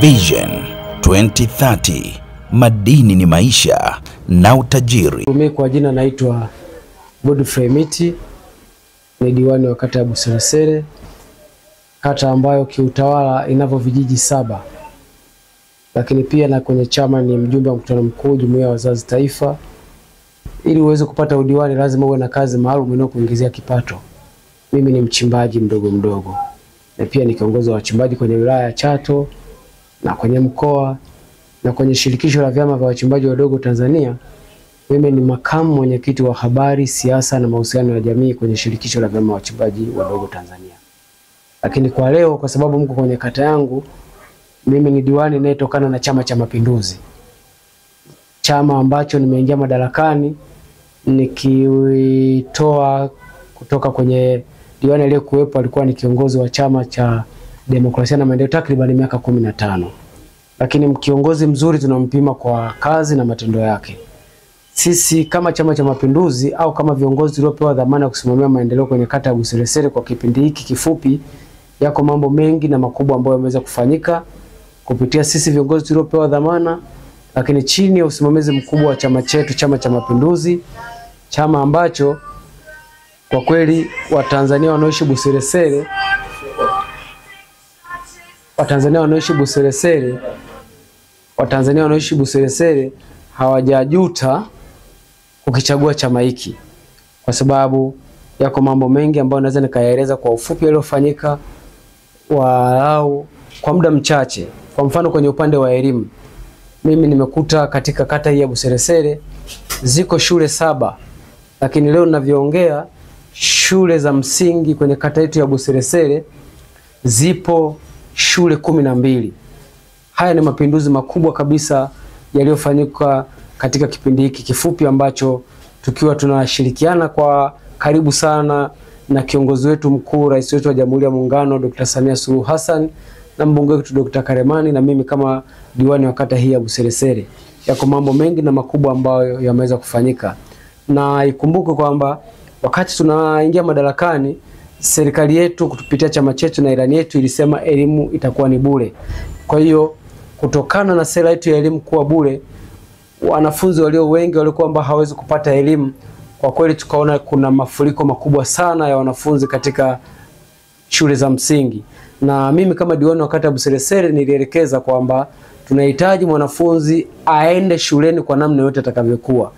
Vision 2030, madini ni maisha na utajiri. Mimi kwa jina naitwa Godfrey Miti, ni diwani wa kata ya Buseresere, kata ambayo kiutawala inavyo vijiji 7. Lakini pia na kwenye chama ni mjumbe wa mkutano mkuu Jumuiya ya Wazazi Taifa. Ili uweze kupata udiwani lazima uwe na kazi maalum inayokuingizia kipato. Mimi ni mchimbaji mdogo mdogo, na pia ni kiongozi wa wachimbaji kwenye wilaya ya Chato na kwenye mkoa na kwenye shirikisho la vyama vya wachimbaji wadogo Tanzania. Mimi ni makamu mwenyekiti wa habari, siasa na mahusiano ya jamii kwenye shirikisho la vyama vya wachimbaji wadogo Tanzania. Lakini kwa leo, kwa sababu mko kwenye kata yangu, mimi ni diwani ninayetokana na Chama cha Mapinduzi, chama ambacho nimeingia madarakani nikitoa kutoka kwenye diwani aliyekuwepo, alikuwa ni kiongozi wa Chama cha Demokrasia na Maendeleo takriban miaka 15. Lakini kiongozi mzuri tunampima kwa kazi na matendo yake. Sisi kama Chama cha Mapinduzi au kama viongozi tuliopewa dhamana ya kusimamia maendeleo kwenye kata ya Buseresere kwa kipindi hiki kifupi, yako mambo mengi na makubwa ambayo yameweza kufanyika kupitia sisi viongozi tuliopewa dhamana, lakini chini ya usimamizi mkubwa wa chama chetu, Chama cha Mapinduzi, chama ambacho kwa kweli Watanzania wanaoishi Buseresere, Watanzania wanaoishi Buseresere, Watanzania wanaoishi Buseresere hawajajuta kukichagua chama hiki, kwa sababu yako mambo mengi ambayo naweza nikayaeleza kwa ufupi yaliyofanyika walau kwa muda mchache. Kwa mfano, kwenye upande wa elimu, mimi nimekuta katika kata hii ya Buseresere ziko shule 7, lakini leo ninavyoongea shule za msingi kwenye kata yetu ya Buseresere zipo shule 12. Haya ni mapinduzi makubwa kabisa yaliyofanyika katika kipindi hiki kifupi ambacho tukiwa tunashirikiana kwa karibu sana na kiongozi wetu mkuu, rais wetu wa Jamhuri ya Muungano Dr. Samia Suluhu Hassan na mbunge wetu Dr. Karemani na mimi kama diwani wa kata hii ya Buseresere. Yako mambo mengi na makubwa ambayo yameweza kufanyika. Na ikumbuke kwamba wakati tunaingia madarakani, serikali yetu kutupitia chama chetu na ilani yetu ilisema elimu itakuwa ni bure. Kwa hiyo kutokana na sera yetu ya elimu kuwa bure, wanafunzi walio wengi walikuwa ambao hawezi kupata elimu, kwa kweli tukaona kuna mafuriko makubwa sana ya wanafunzi katika shule za msingi. Na mimi kama diwani wa kata ya Buseresere nilielekeza kwamba tunahitaji mwanafunzi aende shuleni kwa namna yote atakavyokuwa,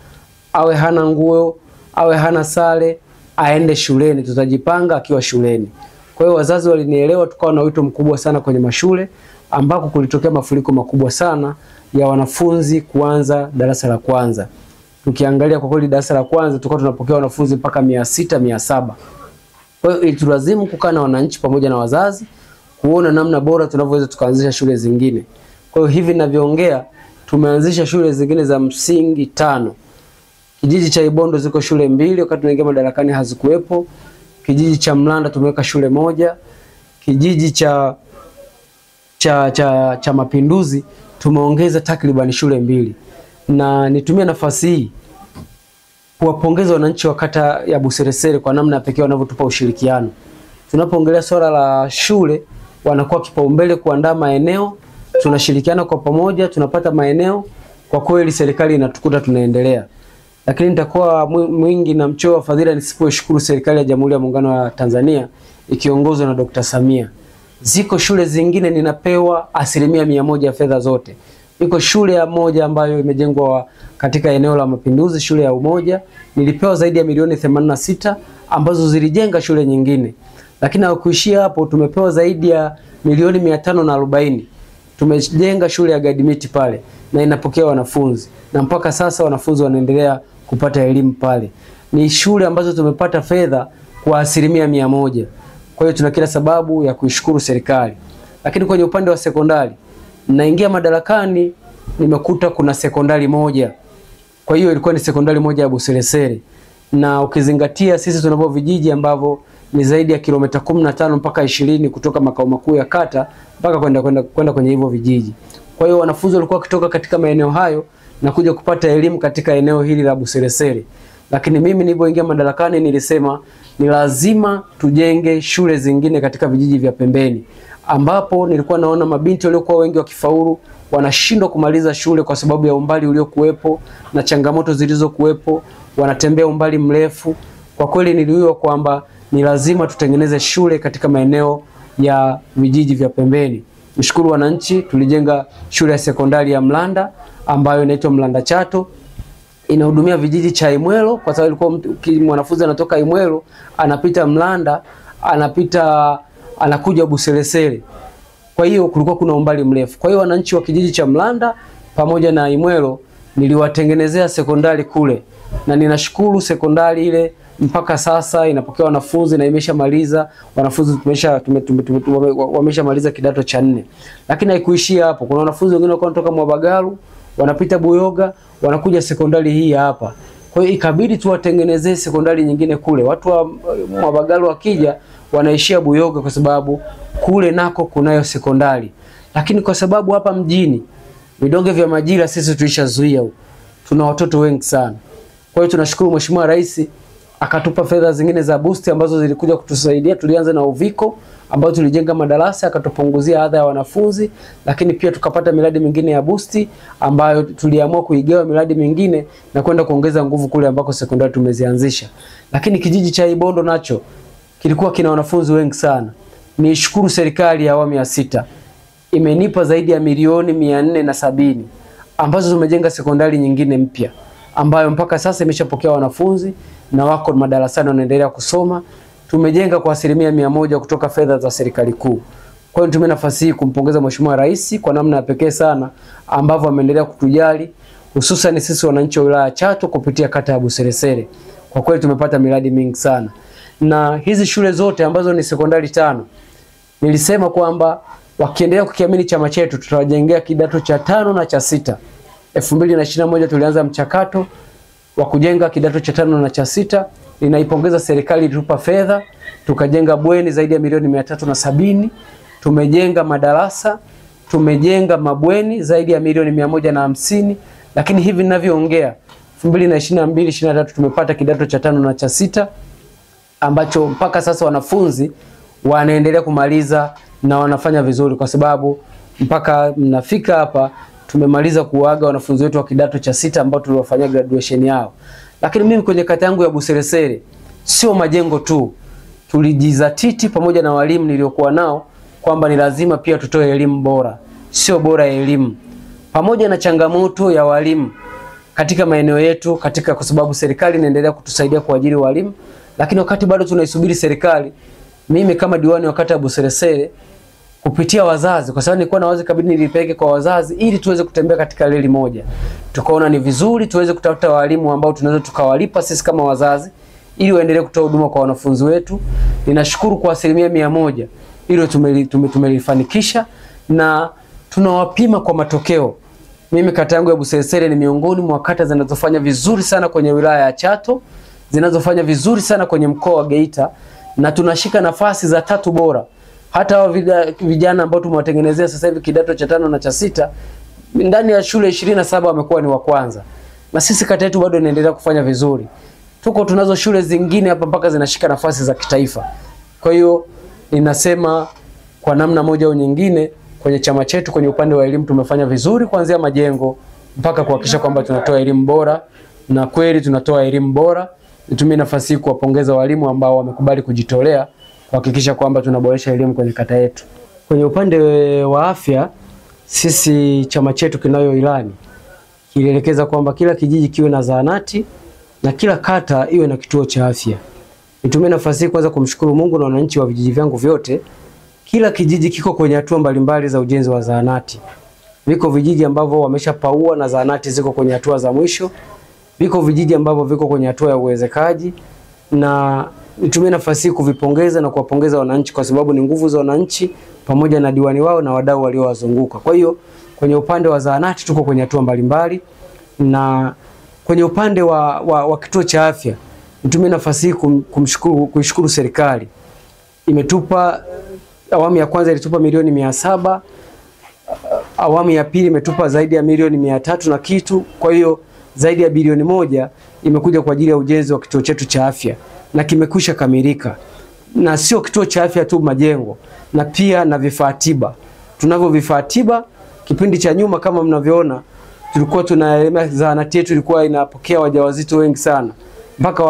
awe hana nguo, awe hana sare, aende shuleni, tutajipanga akiwa shuleni. Kwa hiyo wazazi walinielewa, tukawa na wito mkubwa sana kwenye mashule ambako kulitokea mafuriko makubwa sana ya wanafunzi kuanza darasa la kwanza. Tukiangalia kwa kweli darasa la kwanza tulikuwa tunapokea wanafunzi mpaka 600, 700. Kwa hiyo ilitulazimu kukaa na wananchi pamoja na wazazi kuona namna bora tunavyoweza tukaanzisha shule zingine. Kwa hiyo hivi ninavyoongea tumeanzisha shule zingine za msingi 5. Kijiji cha Ibondo ziko shule 2, wakati tunaingia madarakani hazikuwepo. Kijiji cha Mlanda tumeweka shule 1. Kijiji cha cha Mapinduzi tumeongeza takriban shule 2. Na nitumie nafasi hii kuwapongeza wananchi wa kata ya Buseresere kwa namna pekee wanavyotupa ushirikiano. Tunapoongelea swala la shule, wanakuwa kipaumbele kuandaa maeneo, tunashirikiana kwa pamoja, tunapata maeneo. Kwa kweli serikali inatukuta tunaendelea. Lakini nitakuwa mwingi na mchoyo wa fadhila nisiposhukuru serikali ya Jamhuri ya Muungano wa Tanzania ikiongozwa na Dr. Samia. Ziko shule zingine ninapewa 100% ya fedha zote. Iko shule ya moja ambayo imejengwa katika eneo la Mapinduzi, shule ya Umoja, nilipewa zaidi ya milioni 86 ambazo zilijenga shule nyingine. Lakini hakuishia hapo, tumepewa zaidi ya milioni 540. Tumejenga shule ya Gadimiti pale na inapokea wanafunzi, na mpaka sasa wanafunzi wanaendelea kupata elimu pale. Ni shule ambazo tumepata fedha kwa 100%. Kwa hiyo tuna kila sababu ya kuishukuru serikali. Lakini kwenye upande wa sekondari, naingia madarakani nimekuta kuna sekondari moja. Kwa hiyo ilikuwa ni sekondari moja ya Buseresere. Na ukizingatia sisi tunavyo vijiji ambavyo ni zaidi ya kilomita 15 mpaka 20 kutoka makao makuu ya kata mpaka kwenda kwenye hivyo vijiji. Kwa hiyo wanafunzi walikuwa wakitoka katika maeneo hayo na kuja kupata elimu katika eneo hili la Buseresere. Lakini mimi nilipoingia madarakani nilisema ni lazima tujenge shule zingine katika vijiji vya pembeni ambapo nilikuwa naona mabinti waliokuwa wengi wakifaulu wanashindwa kumaliza shule kwa sababu ya umbali uliokuwepo na changamoto zilizokuwepo, wanatembea umbali mrefu. Kwa kweli niliwiwa kwamba ni lazima tutengeneze shule katika maeneo ya vijiji vya pembeni. Nishukuru wananchi, tulijenga shule ya sekondari ya Mlanda ambayo inaitwa Mlanda Chato, inahudumia vijiji cha Imwelo, kwa sababu ilikuwa mwanafunzi anatoka Imwelo anapita Mlanda, anapita anakuja Buselesele. Kwa hiyo kulikuwa kuna umbali mrefu. Kwa hiyo wananchi wa kijiji cha Mlanda pamoja na Imwelo niliwatengenezea sekondari kule, na ninashukuru sekondari ile mpaka sasa inapokea wanafunzi na imeshamaliza wanafunzi, wameshamaliza kidato cha 4. Lakini haikuishia hapo, kuna wanafunzi wengine walikuwa wanatoka Mwabagalu wanapita Buyoga wanakuja sekondari hii hapa. Kwa hiyo ikabidi tuwatengenezee sekondari nyingine kule. Watu wa Mwabagalu wakija wanaishia Buyoga kwa sababu kule nako kunayo sekondari. Lakini kwa sababu hapa mjini vidonge vya majira sisi tulishazuia huko, tuna watoto wengi sana. Kwa hiyo tunashukuru Mheshimiwa Rais akatupa fedha zingine za boost ambazo zilikuja kutusaidia. Tulianza na Uviko ambayo tulijenga madarasa, akatupunguzia adha ya wanafunzi, lakini pia tukapata miradi mingine ya boost ambayo tuliamua kuigawa miradi mingine na kwenda kuongeza nguvu kule ambako sekondari tumezianzisha. Lakini kijiji cha Ibondo nacho kilikuwa kina wanafunzi wengi sana. Nishukuru serikali ya awamu ya 6 imenipa zaidi ya milioni 470 ambazo tumejenga sekondari nyingine mpya ambayo mpaka sasa imeshapokea wanafunzi na wako madarasani wanaendelea kusoma. Tumejenga kwa 100% kutoka fedha za serikali kuu. Kwa hiyo nitumie nafasi hii kumpongeza Mheshimiwa Rais kwa namna ya pekee sana ambavyo ameendelea kutujali, hususan sisi wananchi wa wilaya ya Chato kupitia kata ya Buselesele. Kwa kweli tumepata miradi mingi sana. Na hizi shule zote ambazo ni sekondari 5, nilisema kwamba wakiendelea kukiamini chama chetu tutawajengea kidato cha 5 na cha 6. 2021 tulianza mchakato wa kujenga kidato cha 5 na cha 6. Ninaipongeza serikali ilitupa fedha, tukajenga bweni zaidi ya milioni 370, tumejenga madarasa, tumejenga mabweni zaidi ya milioni 150, lakini hivi ninavyoongea 2022-2023 tumepata kidato cha 5 na cha 6 ambacho mpaka sasa wanafunzi wanaendelea kumaliza na wanafanya vizuri, kwa sababu mpaka mnafika hapa tumemaliza kuaga wanafunzi wetu wa kidato cha 6 ambao tuliwafanyia graduation yao. Lakini mimi kwenye kata yangu ya Buselesele sio majengo tu, tulijizatiti pamoja na walimu niliokuwa nao kwamba ni lazima pia tutoe elimu bora, sio bora ya elimu. Pamoja na changamoto ya walimu katika maeneo yetu katika, kwa sababu serikali inaendelea kutusaidia kuajiri walimu, lakini wakati bado tunaisubiri serikali, mimi kama diwani wa kata ya Buselesele kupitia wazazi, kwa sababu nilikuwa na wazi kabidi nilipeleke kwa wazazi ili tuweze kutembea katika reli moja. Tukaona ni vizuri tuweze kutafuta walimu ambao tunaweza tukawalipa sisi kama wazazi ili waendelee kutoa huduma kwa wanafunzi wetu. Ninashukuru kwa 100% hilo tumelifanikisha na tunawapima kwa matokeo. Mimi kata yangu ya Buselesele ni miongoni mwa kata zinazofanya vizuri sana kwenye wilaya ya Chato, zinazofanya vizuri sana kwenye mkoa wa Geita, na tunashika nafasi za 3 bora. Hata hao vijana ambao tumewatengenezea sasa hivi kidato cha 5 na cha 6 ndani ya shule 27 wamekuwa ni wa kwanza. Na sisi kata yetu bado inaendelea kufanya vizuri. Tuko tunazo shule zingine hapa mpaka zinashika nafasi za kitaifa. Kwa hiyo ninasema kwa namna moja au nyingine kwenye chama chetu kwenye upande wa elimu tumefanya vizuri, kuanzia majengo mpaka kuhakikisha kwamba tunatoa elimu bora, na kweli tunatoa elimu bora. Nitumie nafasi hii kuwapongeza walimu ambao wamekubali kujitolea kuhakikisha kwamba tunaboresha elimu kwenye kata yetu. Kwenye upande wa afya, sisi chama chetu kinayo ilani kilielekeza kwamba kila kijiji kiwe na zahanati na kila kata iwe na kituo cha afya. Nitumie nafasi hii kwanza kumshukuru Mungu na wananchi wa vijiji vyangu vyote. Kila kijiji kiko kwenye hatua mbalimbali za ujenzi wa zahanati. Viko vijiji ambavyo wameshapaua na zahanati ziko kwenye hatua za mwisho. Viko vijiji ambavyo viko kwenye hatua ya uwezekaji, na nitumie nafasi hii kuvipongeza na kuwapongeza wananchi kwa sababu ni nguvu za wananchi pamoja na diwani wao na wadau waliowazunguka. Kwa hiyo kwenye upande wa zahanati tuko kwenye hatua mbalimbali, na kwenye upande wa kituo cha afya nitumie nafasi hii kuishukuru serikali. Imetupa awamu ya kwanza ilitupa milioni 700, awamu ya pili imetupa zaidi ya milioni 300 na kitu. Kwa hiyo zaidi ya bilioni 1 imekuja kwa ajili ya ujenzi wa kituo chetu cha afya na kimekwisha kamilika. Na sio kituo cha afya tu majengo, na pia na vifaa tiba. Tunavyo vifaa tiba. Kipindi cha nyuma kama mnavyoona tulikuwa tuna zahanati yetu ilikuwa inapokea wajawazito wengi sana, mpaka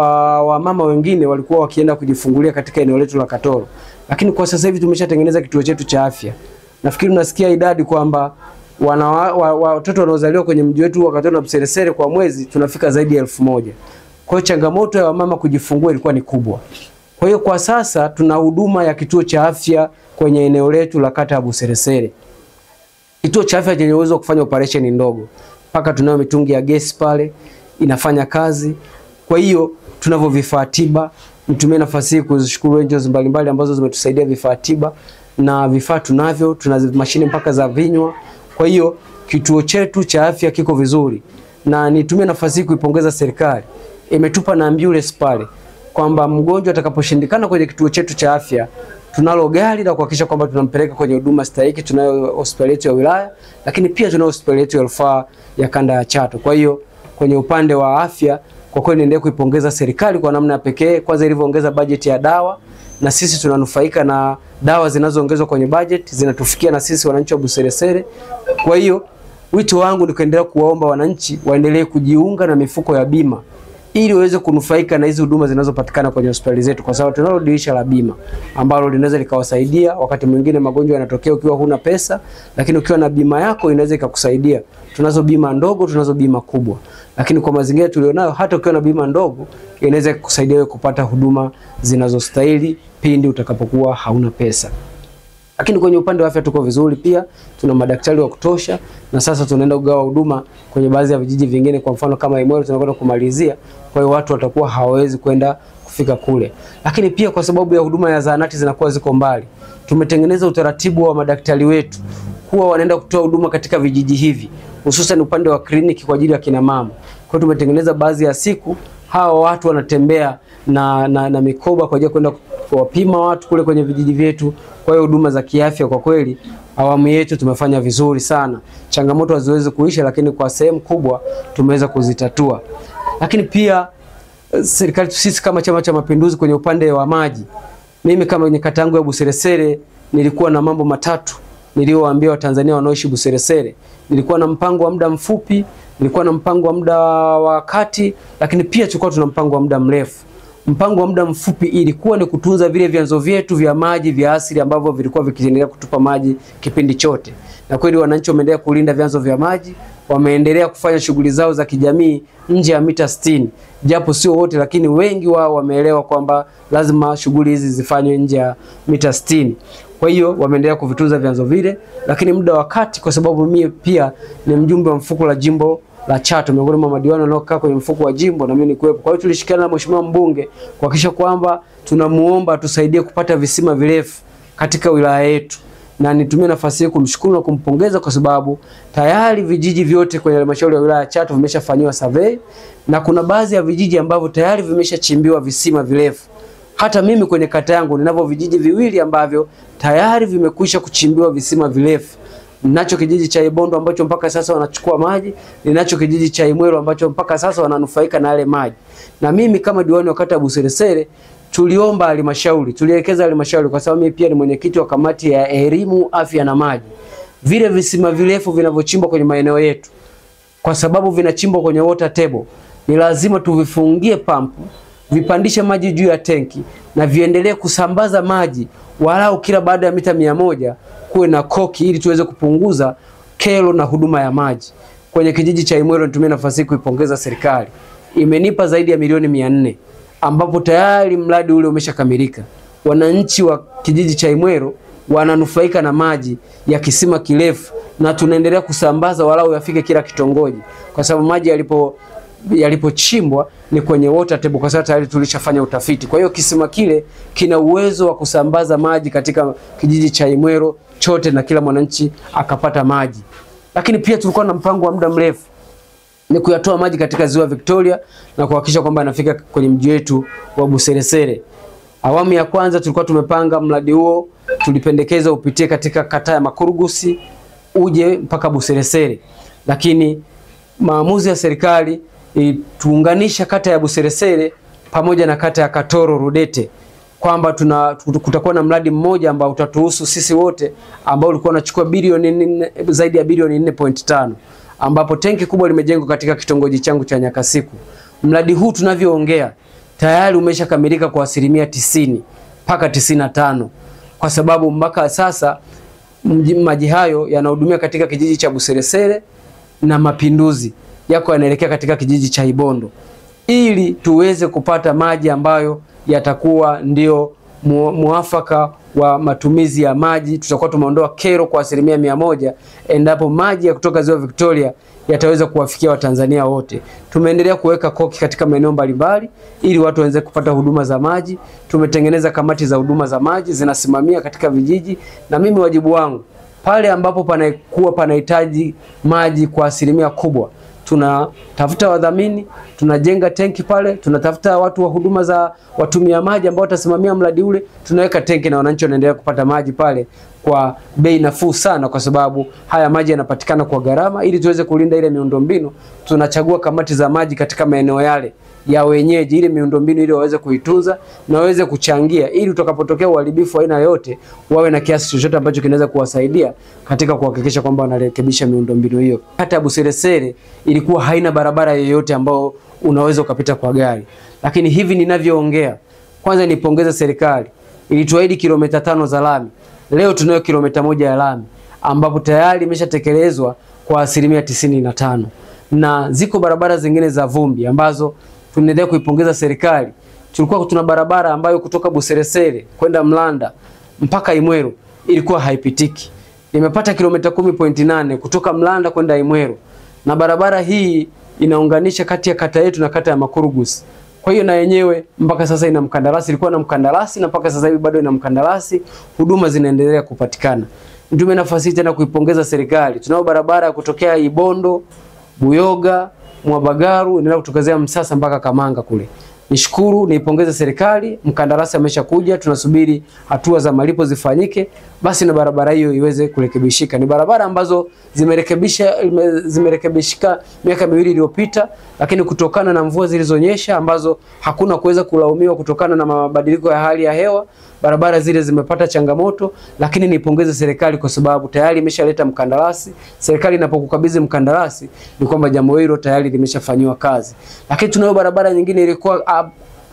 wamama wengine walikuwa wakienda kujifungulia katika eneo letu la Katoro. Lakini kwa sasa hivi tumeshatengeneza kituo chetu cha afya. Nafikiri unasikia idadi kwamba watoto wanaozaliwa kwenye mji wetu wa Katoro na Buseresere kwa mwezi tunafika zaidi ya 1000. Kwa hiyo changamoto ya wamama kujifungua ilikuwa ni kubwa. Kwa hiyo kwa sasa tuna huduma ya kituo cha afya kwenye eneo letu la kata ya Buseresere. Kituo cha afya chenye uwezo wa kufanya operation ndogo. Mpaka tunayo mitungi ya gesi pale inafanya kazi. Kwa hiyo tunavyo vifaa tiba. Nitumie nafasi hii kuzishukuru NGOs mbalimbali ambazo zimetusaidia vifaa tiba, na vifaa tunavyo, tuna mashine mpaka za vinywa. Kwa hiyo kituo chetu cha afya kiko vizuri. Na nitumie nafasi hii kuipongeza serikali. Imetupa na ambulance pale kwamba mgonjwa atakaposhindikana kwenye kituo chetu cha afya tunalo gari la kuhakikisha kwamba tunampeleka kwenye huduma stahiki. Tunayo hospitali yetu ya wilaya, lakini pia tunayo hospitali yetu ya rufaa ya kanda ya Chato. Kwa hiyo kwenye upande wa afya kwa kweli niendelee kuipongeza serikali kwa namna ya pekee, kwanza ilivyoongeza bajeti ya dawa, na sisi tunanufaika na dawa zinazoongezwa kwenye bajeti zinatufikia na sisi wananchi wa Buseresere. Kwa hiyo wito wangu ni kuendelea kuwaomba wananchi waendelee kujiunga na mifuko ya bima ili waweze kunufaika na hizi huduma zinazopatikana kwenye hospitali zetu, kwa sababu tunalo dirisha la bima ambalo linaweza likawasaidia. Wakati mwingine magonjwa yanatokea ukiwa huna pesa, lakini ukiwa na bima yako inaweza ikakusaidia. Tunazo bima ndogo, tunazo bima kubwa, lakini kwa mazingira tulionayo hata ukiwa na bima ndogo inaweza kukusaidia wewe kupata huduma zinazostahili pindi utakapokuwa hauna pesa. Lakini kwenye upande wa afya tuko vizuri pia, tuna madaktari wa kutosha, na sasa tunaenda kugawa huduma kwenye baadhi ya vijiji vingine, kwa mfano kama Imwero tunakwenda kumalizia, kwa hiyo watu watakuwa hawawezi kwenda kufika kule. Lakini pia kwa sababu ya huduma ya zahanati zinakuwa ziko mbali, tumetengeneza utaratibu wa madaktari wetu kuwa wanaenda kutoa huduma katika vijiji hivi, hususan upande wa kliniki kwa ajili ya kina mama. Kwa hiyo tumetengeneza baadhi ya siku hawa watu wanatembea na mikoba kwa ajili ya kwenda kuwapima watu kule kwenye vijiji vyetu. Kwa hiyo huduma za kiafya kwa kweli awamu yetu tumefanya vizuri sana. Changamoto haziwezi kuisha, lakini kwa sehemu kubwa tumeweza kuzitatua. Lakini pia serikali, sisi kama Chama cha Mapinduzi kwenye upande wa maji, mimi kama kwenye kata yangu ya Buseresere nilikuwa na mambo matatu niliowaambia Watanzania wanaoishi Buseresere. Nilikuwa na mpango wa muda mfupi, nilikuwa na mpango wa muda wa kati, lakini pia tulikuwa tuna mpango wa muda mrefu. Mpango wa muda mfupi ilikuwa ni kutunza vile vyanzo vyetu vya maji vya asili ambavyo vilikuwa vikiendelea kutupa maji kipindi chote. Na kweli wananchi wameendelea kulinda vyanzo vya maji, wameendelea kufanya shughuli zao za kijamii nje ya mita 60. Japo sio wote, lakini wengi wao wameelewa kwamba lazima shughuli hizi zifanywe nje ya mita 60. Kwa hiyo wameendelea kuvitunza vyanzo vile. Lakini muda wa kati, kwa sababu mimi pia ni mjumbe wa mfuko la jimbo la Chato, miongoni mwa madiwani wanaokaa kwenye mfuko wa jimbo, na mimi nikuwepo. Kwa hiyo tulishikiana na mheshimiwa mbunge kuhakikisha kwamba tunamuomba tusaidie kupata visima virefu katika wilaya yetu. Na nitumie nafasi hii kumshukuru na kumpongeza kwa sababu tayari vijiji vyote kwenye halmashauri ya wilaya ya Chato vimeshafanywa survey, na kuna baadhi ya vijiji ambavyo tayari vimeshachimbiwa visima virefu. Hata mimi kwenye kata yangu ninavyo vijiji viwili ambavyo tayari vimekwisha kuchimbiwa visima virefu. Ninacho kijiji cha Ibondo ambacho mpaka sasa wanachukua maji, ninacho kijiji cha Imwero ambacho mpaka sasa wananufaika na yale maji. Na mimi kama diwani wa kata ya Buseresere tuliomba halmashauri, tulielekeza halmashauri, kwa sababu mimi pia ni mwenyekiti wa kamati ya elimu, afya na maji. Vile visima virefu vinavyochimbwa kwenye maeneo yetu, kwa sababu vinachimbwa kwenye water table, ni lazima tuvifungie pampu, vipandishe maji juu ya tenki na viendelee kusambaza maji walau kila baada ya mita 100 kuwe na koki, ili tuweze kupunguza kero na huduma ya maji. Kwenye kijiji cha Imwero nitumie nafasi kuipongeza serikali. Imenipa zaidi ya milioni 400 ambapo tayari mradi ule umeshakamilika. Wananchi wa kijiji cha Imwero wananufaika na maji ya kisima kirefu, na tunaendelea kusambaza walau yafike kila kitongoji, kwa sababu maji yalipochimbwa ni kwenye water table, kwa sababu tayari tulishafanya utafiti. Kwa hiyo kisima kile kina uwezo wa kusambaza maji katika kijiji cha Imwero chote na kila mwananchi akapata maji. Lakini pia tulikuwa na mpango wa muda mrefu ni kuyatoa maji katika ziwa Victoria na kuhakikisha kwamba yanafika kwenye mji wetu wa Buseresere. Awamu ya kwanza tulikuwa tumepanga mradi huo, tulipendekeza upitie katika kata ya Makurugusi uje mpaka Buseresere. Lakini maamuzi ya serikali tuunganisha kata ya Buseresere pamoja na kata ya Katoro Rudete. kwamba kutakuwa na mradi mmoja ambao utatuhusu sisi wote ambao ulikuwa unachukua bilioni zaidi ya bilioni 4.5, ambapo tenki kubwa limejengwa katika kitongoji changu cha Nyakasiku. Mradi huu tunavyoongea tayari umeshakamilika kwa 90% mpaka 95, kwa sababu mpaka sasa maji hayo yanahudumia katika kijiji cha Buseresere na Mapinduzi yako yanaelekea katika kijiji cha Ibondo, ili tuweze kupata maji ambayo yatakuwa ndio muafaka wa matumizi ya maji. Tutakuwa tumeondoa kero kwa 100% endapo maji ya kutoka Ziwa Victoria yataweza kuwafikia Watanzania wote. Tumeendelea kuweka koki katika maeneo mbalimbali ili watu waweze kupata huduma za maji. Tumetengeneza kamati za huduma za maji zinasimamia katika vijiji, na mimi wajibu wangu pale ambapo panakuwa panahitaji maji kwa asilimia kubwa, tunatafuta wadhamini, tunajenga tenki pale, tunatafuta watu wa huduma za watumia maji ambao watasimamia mradi ule, tunaweka tenki na wananchi wanaendelea kupata maji pale kwa bei nafuu sana, kwa sababu haya maji yanapatikana kwa gharama. Ili tuweze kulinda ile miundombinu, tunachagua kamati za maji katika maeneo yale ya wenyeji, ile miundombinu ili waweze kuitunza na waweze kuchangia, ili utakapotokea uharibifu aina yote wawe na kiasi chochote ambacho kinaweza kuwasaidia katika kuhakikisha kwamba wanarekebisha miundombinu hiyo. Hata Buseresere ilikuwa haina barabara yoyote ambayo unaweza ukapita kwa gari, lakini hivi ninavyoongea, kwanza nipongeze serikali, ilituahidi kilomita 5 za lami, leo tunayo kilomita 1 ya lami ambapo tayari imeshatekelezwa kwa 95%, na ziko barabara zingine za vumbi ambazo tunaendelea kuipongeza serikali. Tulikuwa tuna barabara ambayo kutoka Buseresere kwenda Mlanda mpaka Imwero ilikuwa haipitiki. Nimepata kilomita 10.8 kutoka Mlanda kwenda Imwero, na barabara hii inaunganisha kati ya kata yetu na kata ya Makurugusi. Kwa hiyo na yenyewe mpaka sasa ina mkandarasi, ilikuwa na mkandarasi na mpaka sasa hivi bado ina mkandarasi, huduma zinaendelea kupatikana. Nitumie nafasi tena kuipongeza serikali. Tunao barabara kutokea Ibondo, Buyoga, Mwabagaru inaenda kutokezea Msasa mpaka Kamanga kule. Nishukuru, niipongeze serikali, mkandarasi ameshakuja, tunasubiri hatua za malipo zifanyike, basi na barabara hiyo iweze kurekebishika. Ni barabara ambazo zimerekebishika miaka miwili iliyopita, lakini kutokana na mvua zilizonyesha ambazo hakuna kuweza kulaumiwa kutokana na mabadiliko ya hali ya hewa, barabara zile zimepata changamoto. Lakini niipongeze serikali kwa sababu tayari imeshaleta mkandarasi. Serikali inapokukabidhi mkandarasi ni kwamba jambo hilo tayari limeshafanywa kazi. Lakini tunayo barabara nyingine ilikuwa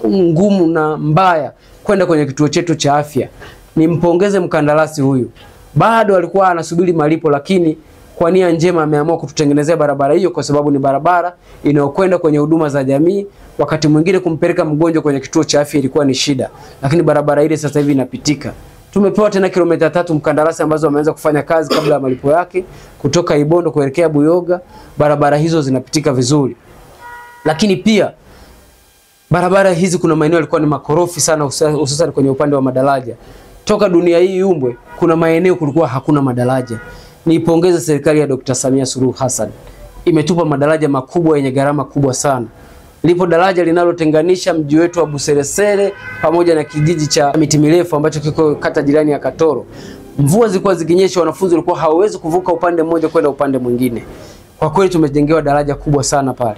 ngumu na mbaya kwenda kwenye kituo chetu cha afya. Nimpongeze mkandarasi huyu, bado alikuwa anasubiri malipo, lakini kwa nia njema ameamua kututengenezea barabara hiyo, kwa sababu ni barabara inayokwenda kwenye huduma za jamii. Wakati mwingine kumpeleka mgonjwa kwenye kituo cha afya ilikuwa ni shida, lakini barabara ile sasa hivi inapitika. Tumepewa tena kilomita 3 mkandarasi ambazo wameanza kufanya kazi kabla ya malipo yake, kutoka Ibondo kuelekea Buyoga, barabara hizo zinapitika vizuri. Lakini pia barabara hizi kuna maeneo yalikuwa ni makorofi sana, hususan kwenye upande wa madaraja. Toka dunia hii iumbwe, kuna maeneo kulikuwa hakuna madaraja. Niipongeze serikali ya Dr. Samia Suluhu Hassan, imetupa madaraja makubwa yenye gharama kubwa sana. Lipo daraja linalotenganisha mji wetu wa Buseresere pamoja na kijiji cha Miti Mirefu ambacho kiko kata jirani ya Katoro. Mvua zilikuwa zikinyesha, wanafunzi walikuwa hawawezi kuvuka upande mmoja kwenda upande mwingine. Kwa kweli tumejengewa daraja kubwa sana pale.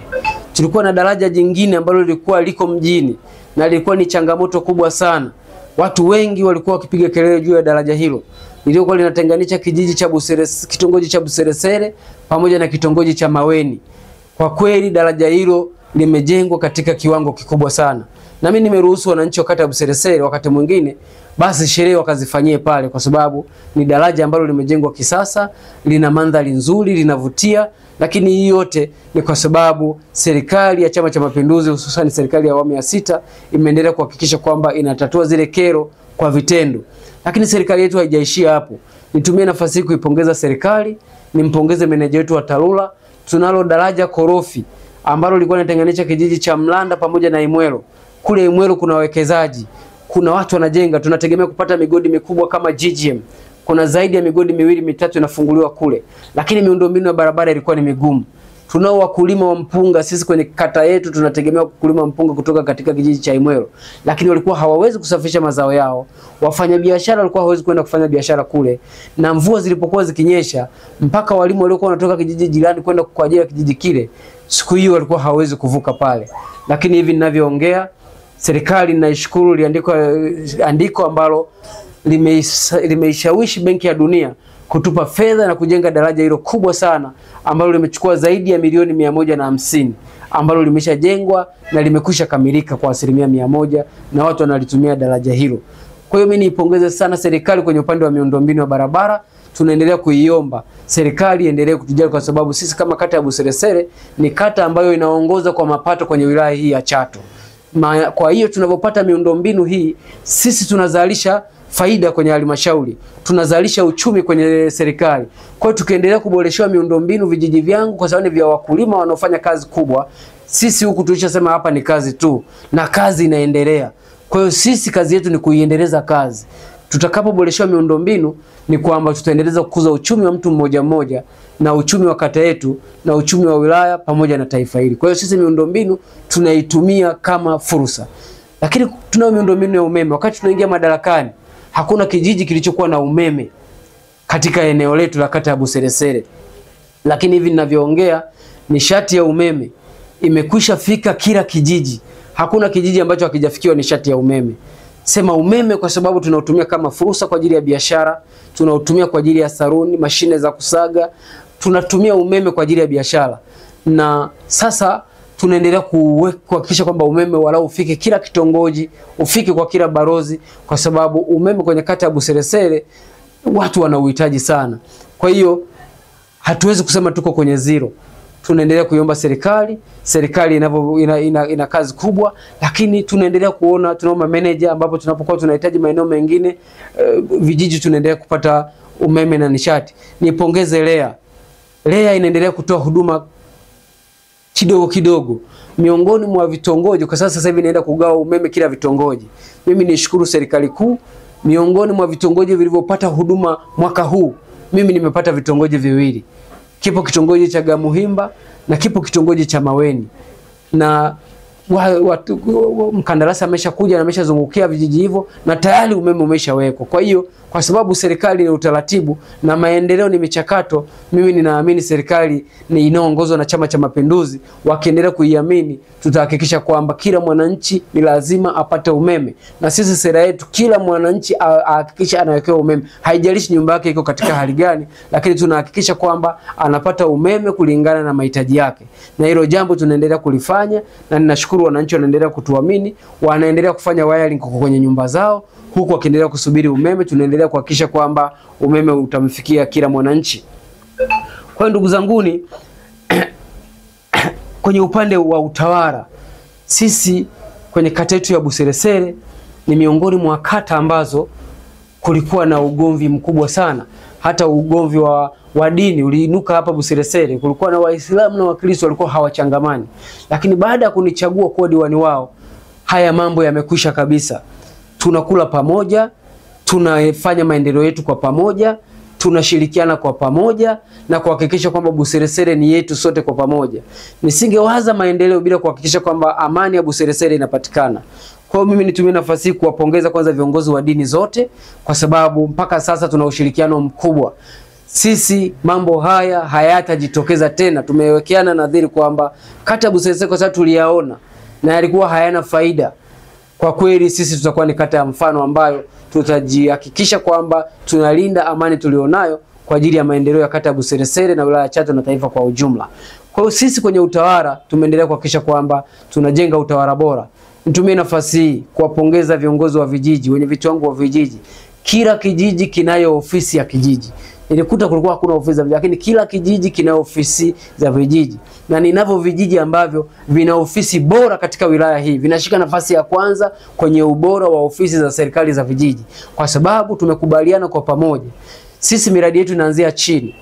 Tulikuwa na daraja jingine ambalo lilikuwa liko mjini na lilikuwa ni changamoto kubwa sana. Watu wengi walikuwa wakipiga kelele juu ya daraja hilo lilikuwa linatenganisha kijiji cha Buseresere, kitongoji cha Buseresere pamoja na kitongoji cha Maweni. Kwa kweli daraja hilo limejengwa katika kiwango kikubwa sana. Na mimi nimeruhusu wananchi wa kata ya Buseresere wakati mwingine basi sherehe wakazifanyie pale, kwa sababu ni daraja ambalo limejengwa kisasa, lina mandhari nzuri, linavutia. Lakini hii yote ni kwa sababu serikali ya Chama cha Mapinduzi, hususan serikali ya awamu ya 6, imeendelea kuhakikisha kwamba inatatua zile kero kwa vitendo. Lakini serikali yetu haijaishia hapo. Nitumie nafasi hii kuipongeza serikali, nimpongeze meneja wetu wa TARURA. Tunalo daraja korofi ambalo lilikuwa linatenganisha kijiji cha Mlanda pamoja na Imwero. Kule Imwero kuna wawekezaji, kuna watu wanajenga, tunategemea kupata migodi mikubwa kama GGM. Kuna zaidi ya migodi miwili mitatu inafunguliwa kule, lakini miundombinu ya barabara ilikuwa ni migumu. Tunao wakulima wa mpunga, sisi kwenye kata yetu tunategemea kulima mpunga kutoka katika kijiji cha Imwero, lakini walikuwa hawawezi kusafisha mazao yao. Wafanyabiashara walikuwa hawawezi kwenda kufanya biashara kule, na mvua zilipokuwa zikinyesha, mpaka walimu waliokuwa wanatoka kijiji jirani kwenda kwa ajili ya kijiji kile, siku hiyo walikuwa hawawezi kuvuka pale. Lakini hivi ninavyoongea, Serikali naishukuru, iliandika andiko ambalo limeishawishi Benki ya Dunia kutupa fedha na kujenga daraja hilo kubwa sana ambalo limechukua zaidi ya milioni 150, ambalo limeshajengwa na limekwisha kamilika kwa 100% na watu wanalitumia daraja hilo. Kwa hiyo mimi niipongeze sana serikali kwenye upande wa miundombinu ya barabara. Tunaendelea kuiomba serikali iendelee kutujali, kwa sababu sisi kama kata ya Buseresere ni kata ambayo inaongoza kwa mapato kwenye wilaya hii ya Chato. Kwa hiyo tunapopata miundombinu hii sisi tunazalisha faida kwenye halmashauri, tunazalisha uchumi kwenye serikali. Kwa hiyo tukiendelea kuboresha miundombinu vijiji vyangu, kwa sababu ni vya wakulima wanaofanya kazi kubwa, sisi huku tulishasema hapa ni kazi tu na kazi inaendelea. Kwa hiyo sisi kazi yetu ni kuiendeleza kazi. Tutakapoboresha miundombinu ni kwamba tutaendeleza kukuza uchumi wa mtu mmoja mmoja na uchumi wa kata yetu na uchumi wa wilaya pamoja na taifa hili. Kwa hiyo sisi miundombinu tunaitumia kama fursa. Lakini tunayo miundombinu ya umeme. Wakati tunaingia madarakani hakuna kijiji kilichokuwa na umeme katika eneo letu la kata ya Buseresere. Lakini hivi ninavyoongea nishati ya umeme imekwisha fika kila kijiji. Hakuna kijiji ambacho hakijafikiwa nishati ya umeme. Sema umeme kwa sababu tunautumia kama fursa kwa ajili ya biashara, tunautumia kwa ajili ya saruni, mashine za kusaga, tunatumia umeme kwa ajili ya biashara. Na sasa tunaendelea kuhakikisha kwamba umeme walau ufike kila kitongoji, ufike kwa kila barozi, kwa sababu umeme kwenye kata ya Buseresere watu wanauhitaji sana. Kwa hiyo hatuwezi kusema tuko kwenye zero. Tunaendelea kuiomba serikali, serikali ina kazi kubwa, lakini tunaendelea kuona, tunaomba manager ambapo tunapokuwa tunahitaji maeneo mengine vijiji tunaendelea kupata umeme na nishati. Nipongeze REA. REA inaendelea kutoa huduma kidogo kidogo miongoni mwa vitongoji. Kwa sasa hivi inaenda kugawa umeme kila vitongoji. Mimi nishukuru serikali kuu, miongoni mwa vitongoji vilivyopata huduma mwaka huu mimi nimepata vitongoji viwili. Kipo kitongoji cha Gamuhimba na kipo kitongoji cha Maweni. Na mkandarasi ameshakuja na ameshazungukia vijiji hivyo na tayari umeme umeshawekwa. Kwa hiyo kwa sababu serikali ni utaratibu na maendeleo ni michakato, mimi ninaamini serikali ni inaongozwa na Chama cha Mapinduzi, wakiendelea kuiamini tutahakikisha kwamba kila mwananchi ni lazima apate umeme. Na sisi sera yetu kila mwananchi ahakikisha anawekewa umeme, haijalishi nyumba yake iko katika hali gani, lakini tunahakikisha kwamba anapata umeme kulingana na mahitaji yake. Na hilo jambo tunaendelea kulifanya, na ninashukuru wananchi wanaendelea kutuamini, wanaendelea kufanya wiring kwenye nyumba zao huku wakiendelea kusubiri umeme. Tunaendelea kuhakikisha kwamba umeme utamfikia kila mwananchi. Kwa hiyo ndugu zanguni, kwenye upande wa utawala, sisi kwenye kata yetu ya Buseresere ni miongoni mwa kata ambazo kulikuwa na ugomvi mkubwa sana. Hata ugomvi wa dini uliinuka hapa Buseresere. Kulikuwa na Waislamu na Wakristo walikuwa hawachangamani. Lakini baada ya kunichagua kuwa diwani wao, haya mambo yamekwisha kabisa. Tunakula pamoja, tunafanya maendeleo yetu kwa pamoja, tunashirikiana kwa pamoja na kuhakikisha kwamba Buseresere ni yetu sote kwa pamoja. Nisingewaza maendeleo bila kuhakikisha kwamba amani ya Buseresere inapatikana. Kwa hiyo mimi nitumie nafasi hii kuwapongeza kwanza viongozi wa dini zote, kwa sababu mpaka sasa tuna ushirikiano mkubwa. Sisi mambo haya hayatajitokeza tena. Tumewekeana nadhiri kwamba kata ya Buseresere kwa sababu tuliyaona na yalikuwa hayana faida, kwa kweli sisi tutakuwa ni kata ya mfano ambayo tutajihakikisha kwamba tunalinda amani tulionayo kwa ajili ya maendeleo ya kata ya Buseresere na wilaya ya Chato na taifa kwa ujumla. Kwa hiyo sisi kwenye utawala tumeendelea kuhakikisha kwamba tunajenga utawala bora. Nitumie nafasi hii kuwapongeza viongozi wa vijiji, wenye viti wangu wa vijiji. Kila kijiji kinayo ofisi ya kijiji. Nilikuta kulikuwa hakuna ofisi za vijiji, lakini kila kijiji kina ofisi za vijiji. Na ninavyo vijiji ambavyo vina ofisi bora katika wilaya hii, vinashika nafasi ya kwanza kwenye ubora wa ofisi za serikali za vijiji, kwa sababu tumekubaliana kwa pamoja. Sisi miradi yetu inaanzia chini.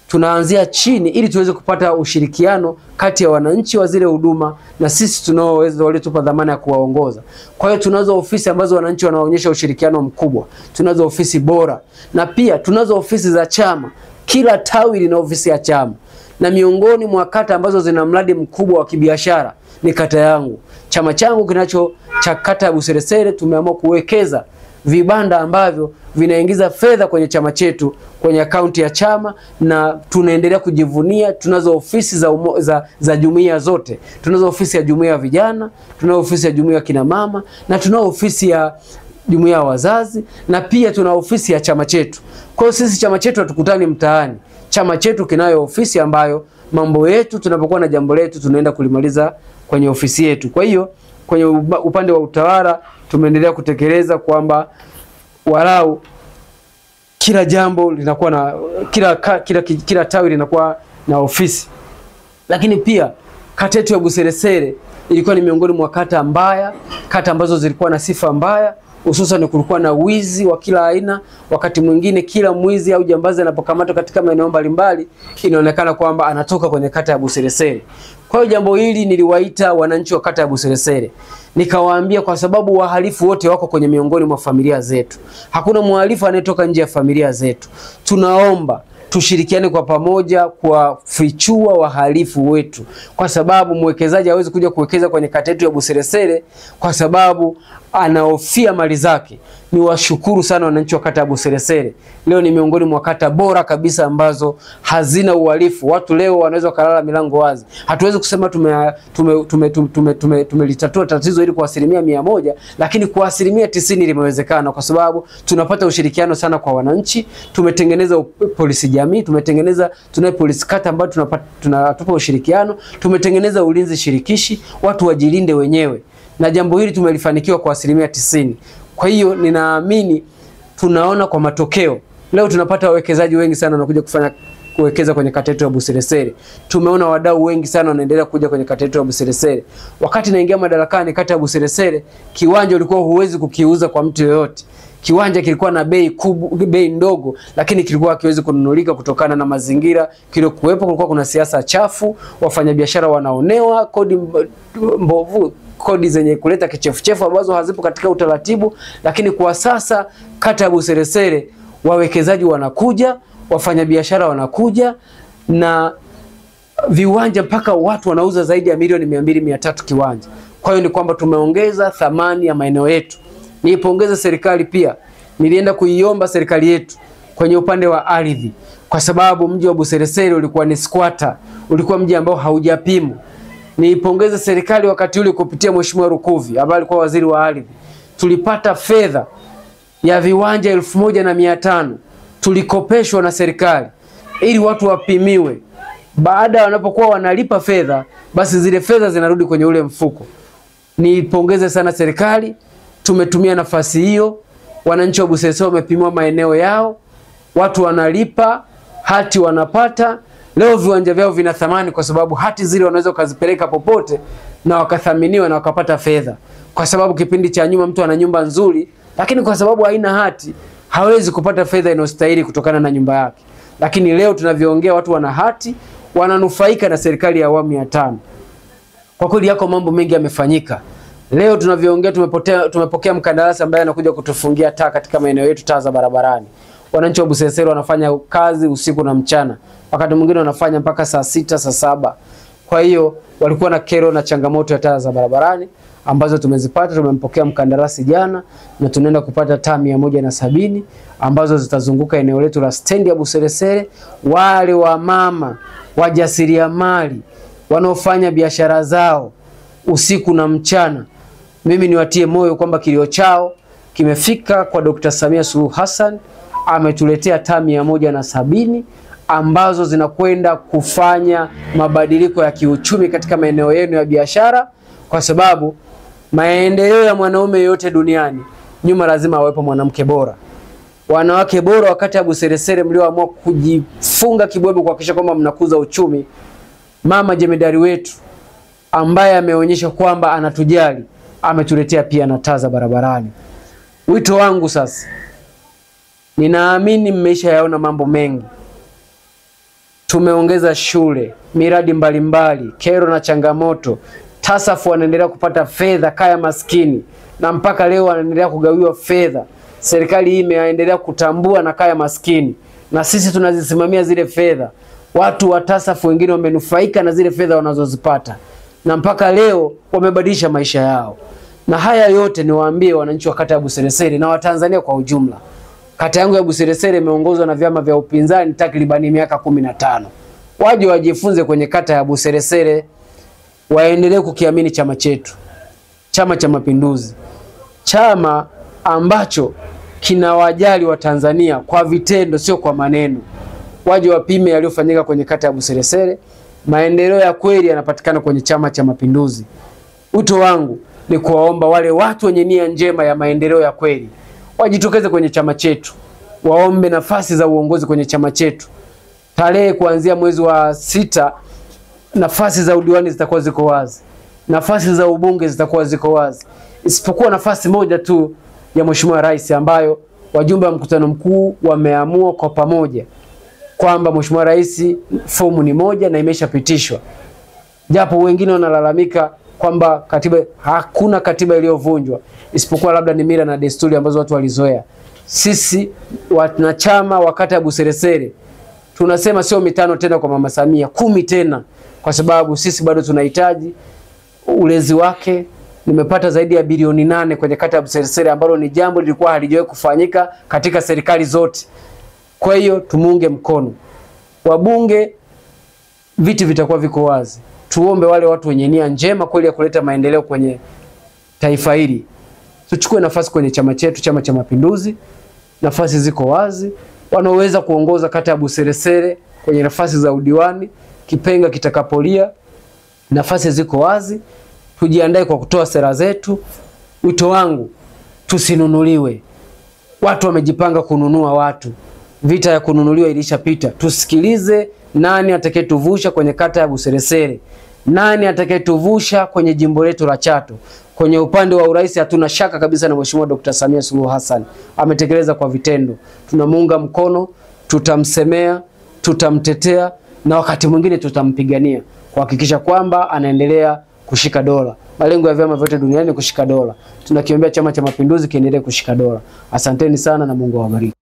Tunaanzia chini ili tuweze kupata ushirikiano kati ya wananchi wa zile huduma na sisi tunaoweza waliotupa dhamana ya kuwaongoza. Kwa hiyo tunazo ofisi ambazo wananchi wanaonyesha ushirikiano mkubwa. Tunazo ofisi bora na pia tunazo ofisi za chama. Kila tawi lina ofisi ya chama. Na miongoni mwa kata ambazo zina mradi mkubwa wa kibiashara ni kata yangu. Chama changu kinacho cha kata ya Buseresere tumeamua kuwekeza vibanda ambavyo vinaingiza fedha kwenye chama chetu, kwenye akaunti ya chama, na tunaendelea kujivunia. Tunazo ofisi za jumuiya zote. Tunazo ofisi ya jumuiya ya vijana, tunazo ofisi ya jumuiya ya kina mama, na tunao ofisi ya jumuiya ya wazazi, na pia tuna ofisi ya chama chetu. Kwa hiyo sisi chama chetu hatukutani mtaani. Chama chetu kinayo ofisi ambayo mambo yetu, tunapokuwa na jambo letu tunaenda kulimaliza kwenye ofisi yetu. Kwa hiyo kwenye upande wa utawala tumeendelea kutekeleza kwamba walau kila jambo linakuwa na kila tawi linakuwa na ofisi. Lakini pia kata yetu ya Buseresere ilikuwa ni miongoni mwa kata mbaya, kata ambazo zilikuwa na sifa mbaya, hususan kulikuwa na wizi wa kila aina. Wakati mwingine kila mwizi au jambazi anapokamatwa katika maeneo mbalimbali inaonekana kwamba anatoka kwenye kata ya Buseresere. Kwa hiyo jambo hili niliwaita wananchi wa kata ya Buseresere, nikawaambia kwa sababu wahalifu wote wako kwenye miongoni mwa familia zetu, hakuna mhalifu anayetoka nje ya familia zetu. Tunaomba tushirikiane kwa pamoja kuwafichua wahalifu wetu, kwa sababu mwekezaji hawezi kuja kuwekeza kwenye kata yetu ya Buseresere kwa sababu anahofia mali zake. Niwashukuru sana wananchi wa kata ya Buseresere. Leo ni miongoni mwa kata bora kabisa ambazo hazina uhalifu. Watu leo wanaweza kulala milango wazi. Hatuwezi kusema tumelitatua tatizo hili kwa 100%, lakini kwa 90% limewezekana, kwa sababu tunapata ushirikiano sana kwa wananchi. Tumetengeneza polisi jamii, tumetengeneza, tunayo polisi kata ambayo tunatupa ushirikiano, tumetengeneza ulinzi shirikishi, watu wajilinde wenyewe. Na jambo hili tumelifanikiwa kwa 90%. Kwa hiyo ninaamini tunaona kwa matokeo. Leo tunapata wawekezaji wengi sana wanakuja kufanya kuwekeza kwenye kata yetu ya Buseresere. Tumeona wadau wengi sana wanaendelea kuja kwenye kata yetu ya Buseresere. Wakati naingia madarakani, kata ya Buseresere kiwanja ulikuwa huwezi kukiuza kwa mtu yoyote. Kiwanja kilikuwa na bei kubwa, bei ndogo, lakini kilikuwa hakiwezi kununulika kutokana na mazingira kilikuwepo. Kulikuwa kuna siasa chafu, wafanyabiashara wanaonewa, kodi mbovu, kodi zenye kuleta kichefuchefu ambazo hazipo katika utaratibu. Lakini kwa sasa kata ya Buseresere wawekezaji wanakuja, wafanyabiashara wanakuja, na viwanja mpaka watu wanauza zaidi ya milioni 200, 300 kiwanja. Kwa hiyo ni kwamba tumeongeza thamani ya maeneo yetu. Niipongeze serikali pia. Nilienda kuiomba serikali yetu kwenye upande wa ardhi, kwa sababu mji wa Buseresere ulikuwa ni squatter, ulikuwa mji ambao haujapimwa. Niipongeze serikali wakati ule kupitia Mheshimiwa Rukuvi ambaye alikuwa waziri wa ardhi. Tulipata fedha ya viwanja 1500, tulikopeshwa na serikali ili watu wapimiwe. Baada wanapokuwa wanalipa fedha, basi zile fedha zinarudi kwenye ule mfuko. Niipongeze sana serikali, tumetumia nafasi hiyo. Wananchi wa Buseresere wamepimiwa maeneo yao, watu wanalipa, hati wanapata. Leo viwanja vyao vina thamani kwa sababu hati zile wanaweza kuzipeleka popote na wakathaminiwa na wakapata fedha. Kwa sababu kipindi cha nyuma mtu ana nyumba nzuri, lakini kwa sababu haina hati hawezi kupata fedha inayostahili kutokana na nyumba yake. Lakini leo tunavyoongea watu wana hati, wananufaika na serikali ya awamu ya 5. Kwa kweli yako mambo mengi yamefanyika. Leo tunavyoongea tumepokea mkandarasi ambaye anakuja kutufungia taa katika maeneo yetu, taa za barabarani. Wananchi wa Buseresere wanafanya kazi usiku na mchana. Wakati mwingine wanafanya mpaka saa 6, saa 7. Kwa hiyo walikuwa na kero na changamoto ya taa za barabarani ambazo tumezipata. Tumempokea mkandarasi jana na tunaenda kupata taa 170 ambazo zitazunguka eneo letu la stendi ya Buseresere. Wale wa mama wajasiriamali wanaofanya biashara zao usiku na mchana, mimi niwatie moyo kwamba kilio chao kimefika kwa Dr. Samia Suluhu Hassan. Ametuletea taa 170 ambazo zinakwenda kufanya mabadiliko ya kiuchumi katika maeneo yenu ya biashara, kwa sababu maendeleo ya mwanaume yote duniani nyuma lazima awepo mwanamke bora. Wanawake bora wakati ya Buseresere mlioamua kujifunga kibwebwe kuhakikisha kwamba mnakuza uchumi, mama jemedari wetu ambaye ameonyesha kwamba anatujali ametuletea pia na taa za barabarani. Wito wangu sasa, ninaamini mmeshayaona mambo mengi. Tumeongeza shule, miradi mbalimbali, kero na changamoto. TASAF wanaendelea kupata fedha kaya maskini, na mpaka leo wanaendelea kugawiwa fedha. Serikali hii imeendelea kutambua na kaya maskini, na sisi tunazisimamia zile fedha. Watu wa TASAF wengine wamenufaika na zile fedha wanazozipata, na mpaka leo wamebadilisha maisha yao. Na haya yote niwaambie wananchi wa kata ya Buseresere na Watanzania kwa ujumla. Kata yangu ya Buseresere imeongozwa na vyama vya upinzani takribani miaka 15. Waje wajifunze kwenye kata ya Buseresere, waendelee kukiamini chama chetu, Chama cha Mapinduzi, chama ambacho kinawajali wa Tanzania kwa vitendo, sio kwa maneno. Waje wapime yaliyofanyika kwenye kata ya Buseresere. Maendeleo ya kweli yanapatikana kwenye Chama cha Mapinduzi. Wito wangu ni kuwaomba wale watu wenye nia njema ya maendeleo ya kweli wajitokeze kwenye chama chetu, waombe nafasi za uongozi kwenye chama chetu. Tarehe kuanzia mwezi wa 6 nafasi za udiwani zitakuwa ziko wazi, nafasi za ubunge zitakuwa ziko wazi, isipokuwa nafasi moja tu ya Mheshimiwa Rais ambayo wajumbe wa mkutano mkuu wameamua kwa pamoja kwamba Mheshimiwa Rais fomu ni moja na imeshapitishwa. Japo wengine wanalalamika kwamba katiba, hakuna katiba iliyovunjwa isipokuwa labda ni mila na desturi ambazo watu walizoea. Sisi wanachama wa kata ya Buseresere tunasema sio 5 tena kwa Mama Samia, 10 tena, kwa sababu sisi bado tunahitaji ulezi wake. Nimepata zaidi ya bilioni 8 kwenye kata ya Buseresere ambalo ni jambo lilikuwa halijawahi kufanyika katika serikali zote. Kwa hiyo tumuunge mkono. Wabunge viti vitakuwa viko wazi. Tuombe wale watu wenye nia njema kweli ya kuleta maendeleo kwenye taifa hili, tuchukue nafasi kwenye chama chetu, Chama cha Mapinduzi. Nafasi ziko wazi. Wanaoweza kuongoza kata ya Buseresere kwenye nafasi za udiwani, kipenga kitakapolia, nafasi ziko wazi. Tujiandae kwa kutoa sera zetu. Wito wangu, tusinunuliwe. Watu wamejipanga kununua watu. Vita ya kununuliwa ilishapita. Tusikilize nani atakayetuvusha kwenye kata ya Buseresere, nani atakayetuvusha kwenye jimbo letu la Chato. Kwenye upande wa urais hatuna shaka kabisa na Mheshimiwa Dr. Samia Suluhu Hassan. Ametekeleza kwa vitendo. Tunamuunga mkono, tutamsemea, tutamtetea na wakati mwingine tutampigania kuhakikisha kwamba anaendelea kushika dola. Malengo ya vyama vyote duniani ni kushika dola. Tunakiombea Chama cha Mapinduzi kiendelee kushika dola. Asanteni sana na Mungu awabariki.